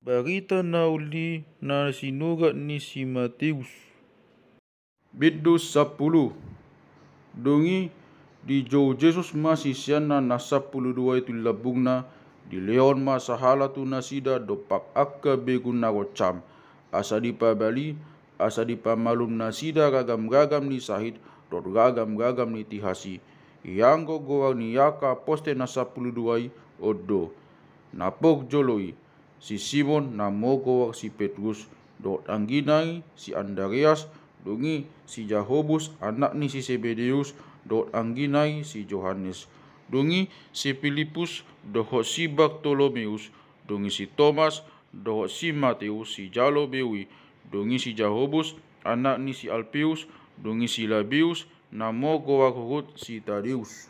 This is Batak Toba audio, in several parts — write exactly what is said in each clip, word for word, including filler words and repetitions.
Barita na uli na sinurat ni si Mateus. Bindu sampulu. Dung i dijou Jesus ma siseanna na sampulu dua i tu lambungna, dilehon ma sahala tu nasida dompak angka begu na gocam, asa dipabali, asa dipamalum nasida ragam-ragam ni sahit dohot ragam-ragam ni tihas i. Ianggo goar ni angka apostel na sampulu dua i on do: Na pok jolo i, si Simon, na margoar si Petrus, dohot anggina i si Andreas, dung i si Jakobus anak ni si Sebedeus, dohot anggina i si Johannes, dung i si Pilippus, dohot si Bartolomeus, dung i si Tomas, dohot si Mateus sijalo beu i, dung i si Jakobus anak ni si Alpeus, dung i si Labeus, na margoar huhut si Tadeus,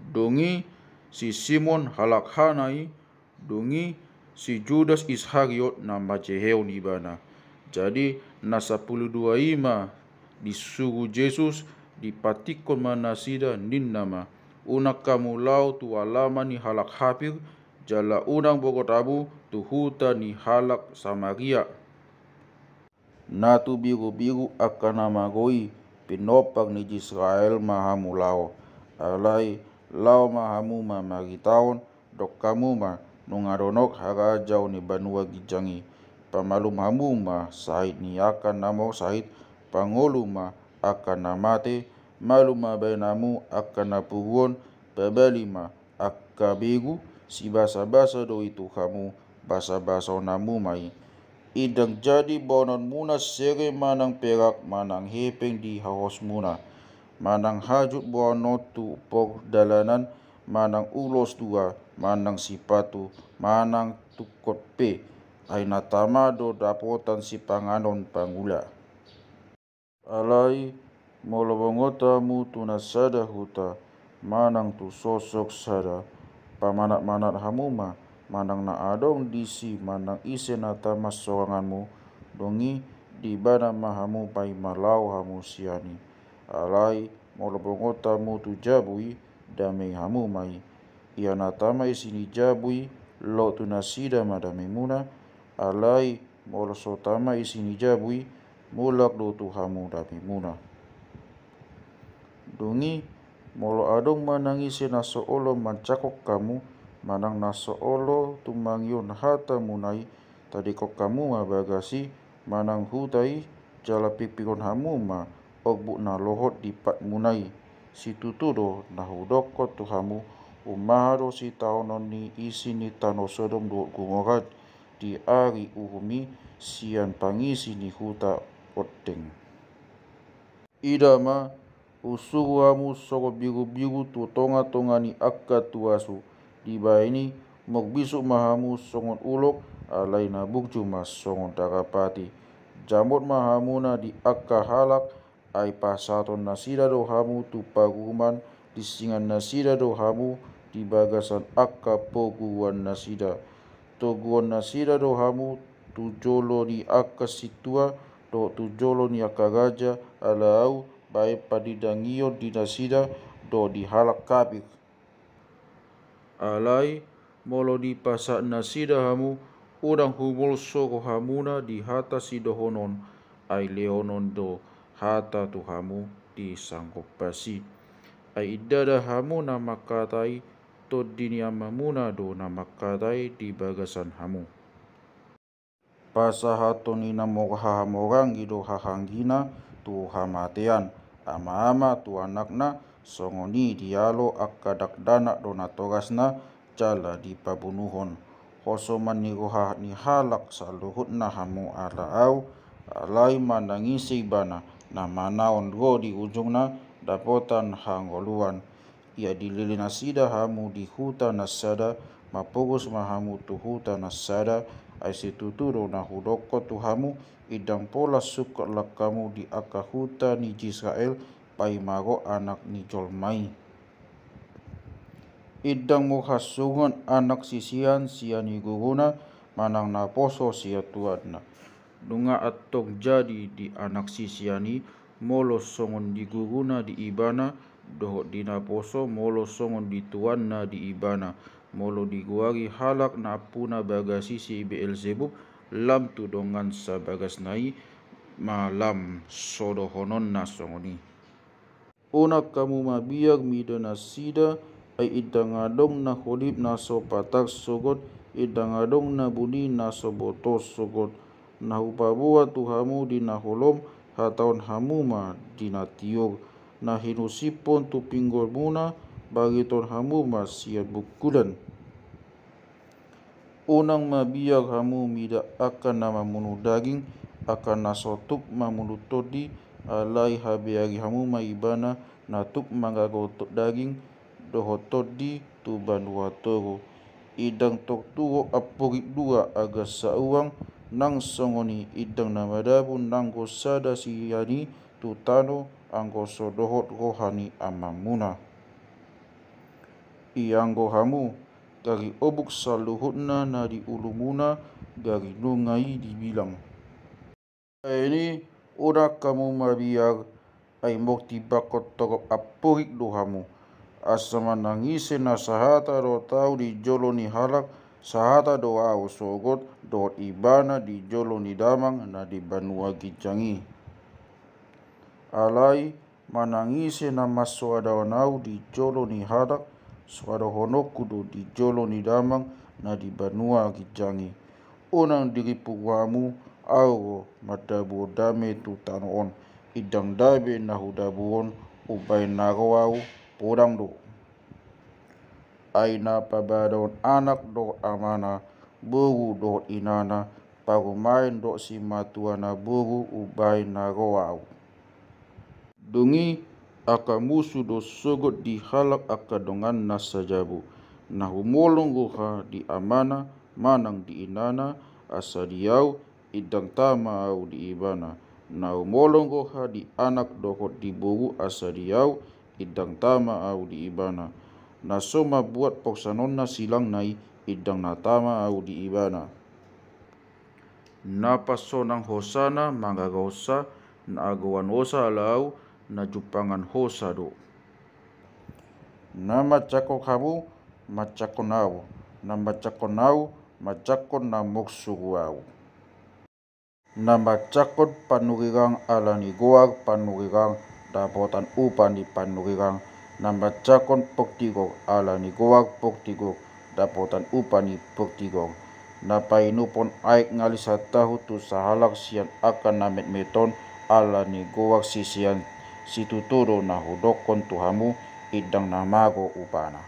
dung i si Simon halak hana i, dung i si Judas Iskariot na manjehehon ibana. Jadi na sampulu dua i ma disuru Jesus, dipatingkon ma nasida, ninna ma: Unang hamu laho tu alaman ni halak hapir, jala unang bogot hamu tu huta ni halak Samaria. Na tu birubiru angka na mago i, pinompar ni Israel ma hamu laho. Alai laho ma hamu mamaritahon, dok hamu ma: Nunga donok harajaon ni banua ginjang i. Pamalum hamu ma sahit ni angka na marsahit, pangolu ma angka na mate, malum ma bahen hamu angka na puruon, pabali ma angka begu. Sibasabasa do i tu hamu, basabasahon hamu ma i. Indang jadi boanonmuna sere manang perak manang hepeng di hahosmuna, manang hajut boanon tu pordalanan, manang ulos dua, manang sipatu, manang tungkot pe. Ai na tama do dapotan sipanganon pangula. Alai molo bongot hamu tu na sada huta, manang tu sosok sada, pamanatmanat hamu ma, manang na adong disi manang ise na tama songanmu, dung i dibahen ma hamu paima laho hamu sian i. Alai molo bongot hamu tu jabu i, dame hamu ma i. Ia na tama isi ni jabu i, lohot tu nasida ma damemuna. Alai molo so tama isi ni jabu i, mulak do tu hamu damemuna. Dung i molo adong manang ise na so olo manjangkon hamu, manang na so olo tumangihon hatamuna i, tadingkon hamu ma bagas i manang huta i, jala pingpinghon hamu ma ombuk na lohot di patmuna i. Situtu do na hudokkon tu hamu, ummaha do sitaonon ni isi ni tano Sodom dohot Gomora di ari uhum i, sian pangisi ni huta ondeng. Ida ma, husuru hamu songon birubiru tu tongatonga ni angka tuasu. Dibahen i, marbisuk ma hamu songon ulok, alai na burju ma songon darapati. Jamot ma hamuna di angka halak, ai pasahaton nasida do hamu tu paruruman, dinsingan nasida do hamu di bagasan angka poguruan nasida. Toguon nasida do hamu tu jolo ni angka sintua dohot tu jolo ni angka raja, ala Ahu bahen pandindangion di nasida dohot di halak kafir. Alai molo dipasahat nasida hamu, unang humolso rohamuna di hata sidohonon, ai lehonon do hata tu hamu di sanggopas i. Ai indada hamu na mangkatai, tondi ni amamuna do na mangkatai di bagasan hamu. Pasahathon ni na mor hahamoranggi do hahaanggina tu hamatean, amaama tu anakna, songon i dialo angka dakdanak do natorasna, jala dipabunuhon. Hosoman ni roha ni halak saluhutna hamu ala Ahu, alai manang ise ibana na manaon ro di ujungna, dapotan hangoluan. Ia dilele nasida hamu di huta na sada, mampogos ma hamu tu huta na sada. Ai situtu do na hudokkon tu hamu, indang pola sungkot lan hamu di angka huta ni Israel, paima ro Anak ni jolma i. Indang molo hasurungan anak sisean sian i guruna, manang naposo sian tuanna. Nunga antong jadi di anak sisean i, molo songon di guruna di ibana, dohot di naposo, molo songon di tuanna di ibana. Molo digoari halak na ampuna bagas i si Beelzebub, lam tu dongan sabagasna i ma lam so dohononna songon i. Unang hamu mabiar mida nasida, ai indang adong na holip na so patar sogot, indang adong na buni na so boto sogot. Na hupaboa tu hamu di na holom, hatahon hamu ma di na tiur. Na hinusipon tu pinggolmuna, bariton hamu ma sian bungkulan. Unang mabiar hamu mida angka na mamunu daging, angka na so tuk mamunu tondi, alai habeari hamu ma ibana na tuk mangago to-, daging dohot tondi tu banua toru. Indang tortuo ampurik dua agan sauang, nang songon i indang na madabu nanggo sada sian i tu tano anggo so dohot roha ni Amangmuna. Ianggo hamu, gari obuk saluhutna na di ulumuna, gari nunga i dibilang. Bahen i, unang hamu mabiar, ai molo timbangkon torop ampurik do hamu. Asa manang ise na sahata dohot ahu di jolo ni halak, sahata do ahu sogot dohot ibana di jolo ni Damang na di banua ginjang i. Alai manang ise na mansoadahon ahu di jolo ni halak, soadahononku do di jolo ni Damang na di banua ginjang i. Unang dirimpuru hamu, ahu do mandabuhon dame tu tano on. Indang dame na hudabuhon umbahen na ro ahu, podang do. Ai na pabadahon anak dohot amana, boru dohot inana, parumaen dohot simatuana boru umbahen na ro ahu. Dung i, angka musu do sogot di halak angka dongan na sajabu. Na humolong roha di amana manang di inana asa di ahu, indang tama ahu di ibana. Na humolong roha di anak dohot di boru asa di ahu, indang tama ahu di ibana. Na so mambuat porsanonna silangna i, indang na tama ahu di ibana. Na pasonang hosana mangaga hosa, na agoan hosa ala ahu, na jumpangan hosa do. Na manjangkon hamu, manjangkon ahu, na manjangkon ahu, manjangkon na marsuru ahu. Na manjangkon panurirang ala ni goar panurirang dapotan upa ni panurirang, na manjangkon portigor ala ni goar portigor dapotan upa ni portigor. Na painumhon aek ngali satahun tu sahalak sian angka na metmet on ala ni goar sisean, situtu do na hudokkon tu hamu, indang na mago upana.